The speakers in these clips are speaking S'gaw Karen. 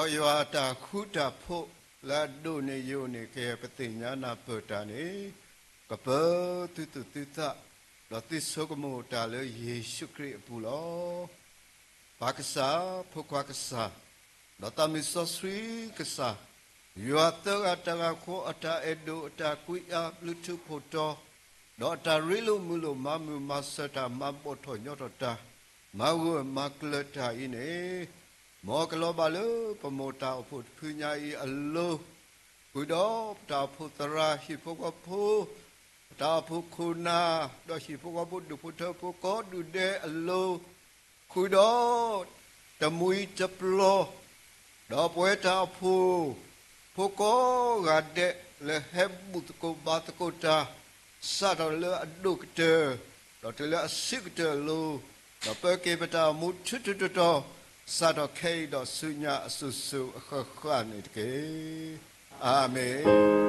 ဒီးယွၤအတၢ်ဃူတၢ်ဖိးလၢအဒိၣ်န့ၢ်ယိာ်န့ၣ် ကယဲၢ်ပသ့ၣ်ညါနၢ်ပၢၢ်တၢ်န့ၣ်, ကပၢသုသူၣ်သုသး, ဒီးသုဆိကမိၣ်တၢ်လၢယ့ၣ်ၡူးခရံာ်အပူၤလီၤ. ပၢ်ကစၢ်, ဖိခွါကစၢ်, ဒီးသးမုၢ်စီဆှံကစၢ်, ယွၤသၢဂၤတဂၤဃီအတၢ်အဲၣ်ဒိးအတၢ်ကွံအါဘျုးထူးဖှိၣ်တီၤ, ဒီးအတၢ်ရ့လိာ်မုာ်လိာ်မၤမုာ်မၤစၢၤတၢ်မၤဘီၣ်ထီၣ်ညီထီၣ်တၢ်, မၤဂၢၢ်မၤကျၢၤတၢ်အံၤန့ၣ်, မ်ကလီၤဘၣ်လၢပမိၢ်တၢ်အိၣ်ဖှိၣ်တဖုညါအံၤအလိၤ, ဃုာ်ဒီးပတၢ်အိၣ်ဖှိၣ်သရၣ်ဟံၣ်ဖိဃီဖိ, ပတၢ်အိၣ်ဖှိၣ်ခိၣ်နၢ်, ဒီးဟံၣ်ဖိဃီဖိဒူၣ်ဖိထၢဖိကိးဒူၣ်ဒဲးအလိၤ, ဃုာ်ဒီးတမှံၤတပျီၤ, ဒီးပဝဲတၢ်အိၣ်ဖှိၣ်ဖိကိးဂၤဒဲး လၢဟဲဘူၣ်သကိးဘါသကိးတၢ်, စးထီၣ်လၢအဒိၣ်ကတၢၢ်, ဒီးတုၤလၢအဆံးကတၢၢ်အလိၤ, ဒီးပၢက့ၤပတၢ်အိၣ်မူထူထူတီတီ, စးထီၣ်ခဲအံၤဒီးဆူညါအစိၤစိၤအဃၣ်ဃၣ်န့ၣ်တက့ၢ်. အၤမ့ၣ်.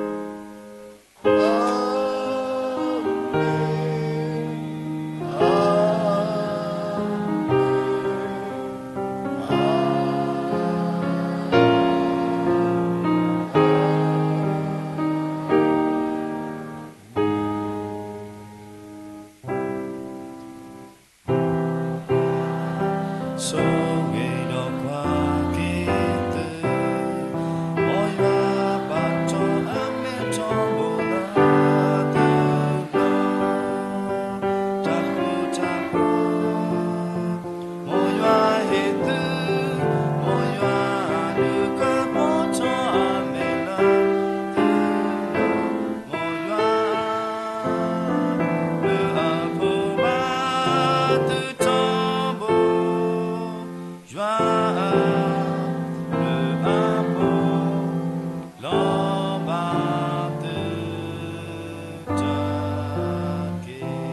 ဆိၣ်ဂ့ၤဒီးကွၢ်က့ၤသု, မ်ယွၤဘၣ်တီၢ်အမဲထီဘိလၢသုလီၤ, တၢ်ဃူတၢ်ဖိး, မ်ယွၤဟ့ၣ်သု, မ်ယွၤဒုးကမီၤထီၣ်အမဲာ်လၢသုလီၤ, မ်ယွၤ ဘျုးအဖှိၣ်ဘၣ်သုထီဘိ, ယွၤအဘျုးအဖှိၣ် လီၤဘၣ်သုတက့ၢ်.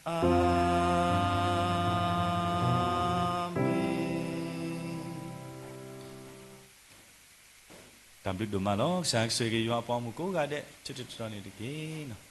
အၤမ့ၣ်. တၢ်ဘျုးဒိၣ်မးလီၤ. ကစၢ်ဆိၣ်ဂ့ၤက့ၤယွၤအပှၤဂီၢ်မုၢ်ကိးဂၤဒဲး ထီထီတီတီန့ၣ်တက့ၢ်.